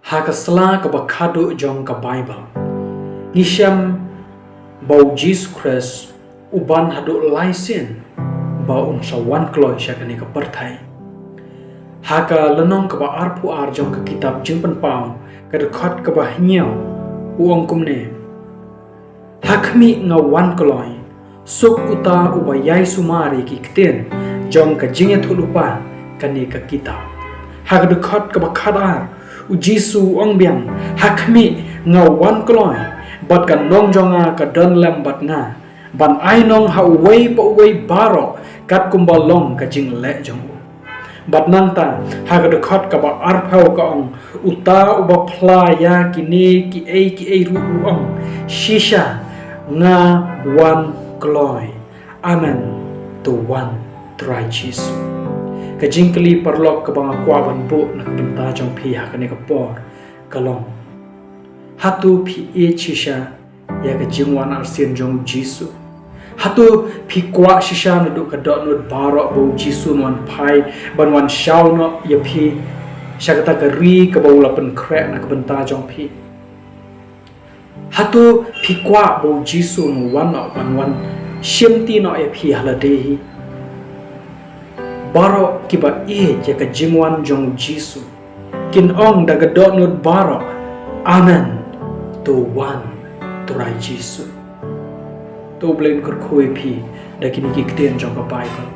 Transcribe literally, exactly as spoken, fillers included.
Ha ka sla kaba khadduh jong ka Baibl, ngi shem ba u Jisu Khrist u ban haduh lai sien ba un sa wan kloi sha kane ka pyrthei. Ha ka lynnong kaba arphew ar jong ka kitab Jingpynpaw, ka dkhot kaba hynñiew, u ong kumne: Ha khmih, nga wan kloi. Suk uta uba ïai sumar ïa ki ktien jong ka jingïathuhlypa kane ka kitab. Ha ka dkhot kaba khatar, u Jisu u ong biang: Ha khmih, nga wan kloi, bad ka nong jong nga ka don lem bad nga, ban ai nong ha uwei pa uwei baroh katkum ba long ka jingleh jong u. Bad nangta, ha ka dkhot kaba arphew ka ong: Uta uba phla ïa kine kiei kiei ruh u ong: Shisha, nga wan kloi. Amen, to wan Trai Jisu. Ka jingkylli paralok kaba nga kwah ban buh na ka bynta jong phi ha kane ka por ka long: Hato phi ïeit shisha ïa ka jingwan arsien jong u Jisu? Hato phi kwah shisha naduh ka dohnud baroh ba u Jisu un wan phai ban wan shaw noh ïa phi sha kata ka ri kaba u la pynkhreh na ka bynta jong phi? Hato phi kwah ba u Jisu un wan noh ban wan shimti noh ïa phi ha lade hi? Baroh kiba ïeit ïa ka jingwan jong u Jisu kin ong da ka dohnud baroh: Amen, to wan Trai Jisu. To U Blei un kyrkhu ïa phi da kine ki ktien jong ka Baibl.